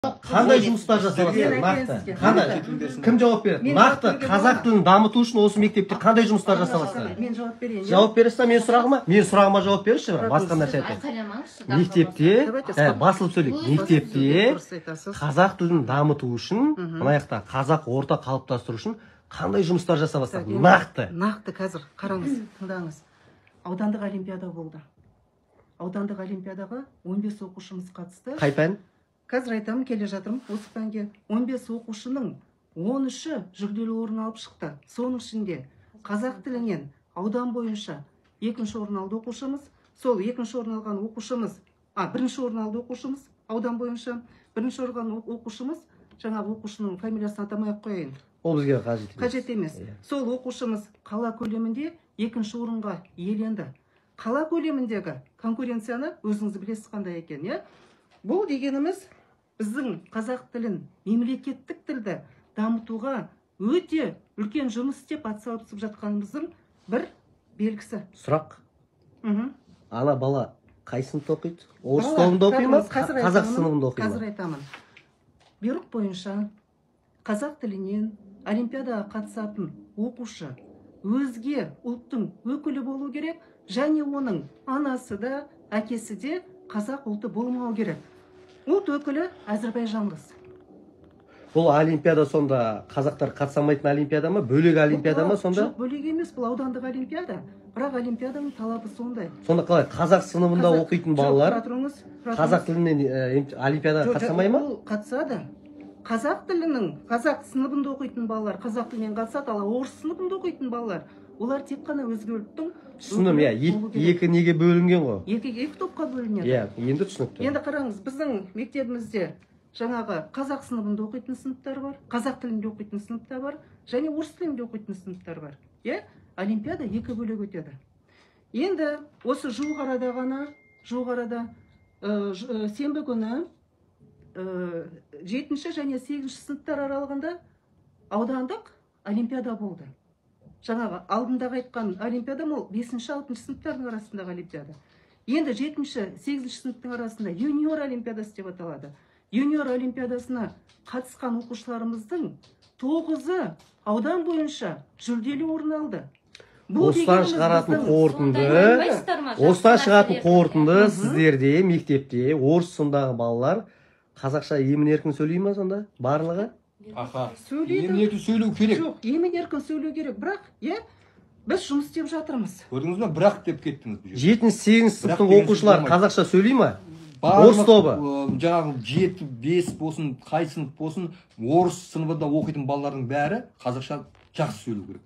Қандай жұмыстар жасаласыздар нақты? Қандай? Кім жауап береді? Нақты қазақ тілін дамыту үшін осы мектепте қандай жұмыстар жасаласыздар? Мен жауап берейін. Жауап бересіз ба менің сұрағыма? Менің сұрағыма жауап беріңізші, бірақ басқа нәрсе айтайын. Айқайламаңызшы. Мектепте басылып сөйлейік. Мектепте қазақ тілін дамыту үшін, мына жақта қазақ орта қалыптастыру үшін қандай жұмыстар жасап жатсыздар? Нақты. Нақты қазір қараңыз, тыңдаңыз. Аудандық олимпиада болды. Аудандық олимпиадаға 15 оқушымыз қатысты. Қай пән? Қазір айтамын, келе жатырмын осы пәнге. 15 оқушының 13-і жүлделі орын алып шықты. Соның ішінде қазақ тілінен аудан бойынша екінші орын алды оқушымыз. Сол екінші орын алған оқушымыз, бірінші орын алды оқушымыз, аудан бойынша бірінші орын алған оқушымыз, жаңағы оқушының фамилиясын атамай ақ қояйын. Ол бізге қажет емес. Қажет емес. Сол оқушымыз қала көлемінде екінші орынға иеленді. Қала көлеміндегі конкуренцияны өзіңіз білесіз қандай екен, иә? Бұл дегеніміз біздің қазақ тілін, мемлекеттік тілді дамытуға өте үлкен жұмыс істеп атсалысып жатқанымыздың бір белгісі. Сұрақ. Ана бала қай сыныпта оқиды? Орыс тобында оқи ма? Қазақ сыныбында оқи ма? Қазір айтамын. Бұйрық бойынша қазақ тілінен олимпиадаға қатысатын оқушы өзге ұлттың өкілі болу керек, және оның анасы да, әкесі де қазақ ұлты болмау керек. Ұлт өкілі әзірбайжан қыз. Бұл олимпиада сонда қазақтар қатыса алмайтын олимпиада ма? Бөлек олимпиада ма сонда? Жоқ, бөлек емес, бұл аудандық олимпиада. Бірақ олимпиаданың талабы сондай. Сонда қалай, қазақ сыныбында оқитын балалар қазақ тілінен олимпиадаға қатыса алмай ма? Ол қатысады. Қазақ тілінің, қазақ сыныбында оқитын балалар қазақ тілінен қатысады, ал орыс сыныбында оқитын балалар, олар тек қана өзге ұлттың. Түсіндім, иә, екі неге бөлінген ғой? Екі топқа бөлінеді. Иә, енді түсінікті. Енді қараңыз, біздің мектебімізде жаңағы қазақ сыныбында оқитын сыныптар бар, қазақ тілінде оқитын сыныптар бар, және орыс тілінде оқитын сыныптар бар. Иә, олимпиада екі бөлек өтеді. Енді осы жуық арада ғана, жуық арада сенбі күні 7-ші және 8-ші сыныптар аралығында аудандық олимпиада болды. Жаңағы алдындағы айтқан олимпиада ол 5-ші, 6-шы сыныптардың арасындағы олимпиада. Енді 7-ші, 8-ші сыныптың арасында юниор олимпиадасы деп аталады. Юниор олимпиадасына қатысқан оқушыларымыздың 9-ы аудан бойынша жүлделі орын алды. Осыдан шығаратын қорытынды, осыдан шығатын қорытынды сіздерде мектепте орыс сындағы балалар қазақша емін-еркін сөйлей ма сонда? Барлығы? Аха. Сөйлейді. Емін-еркін сөйлеу керек. Жоқ, емін-еркін сөйлеу керек. Бірақ, иә, біз жұмыс істеп жатырмыз. Көрдіңіз бе? Бірақ деп кеттіңіз бұл жерде. 7-ші, 8-ші сыныптың оқушылары қазақша сөйлей ма? Орыс тобы. Жаңағы 7, 5 болсын, қай сынып болсын, орыс сыныбында оқитын балалардың бәрі қазақша жақсы сөйлеу керек.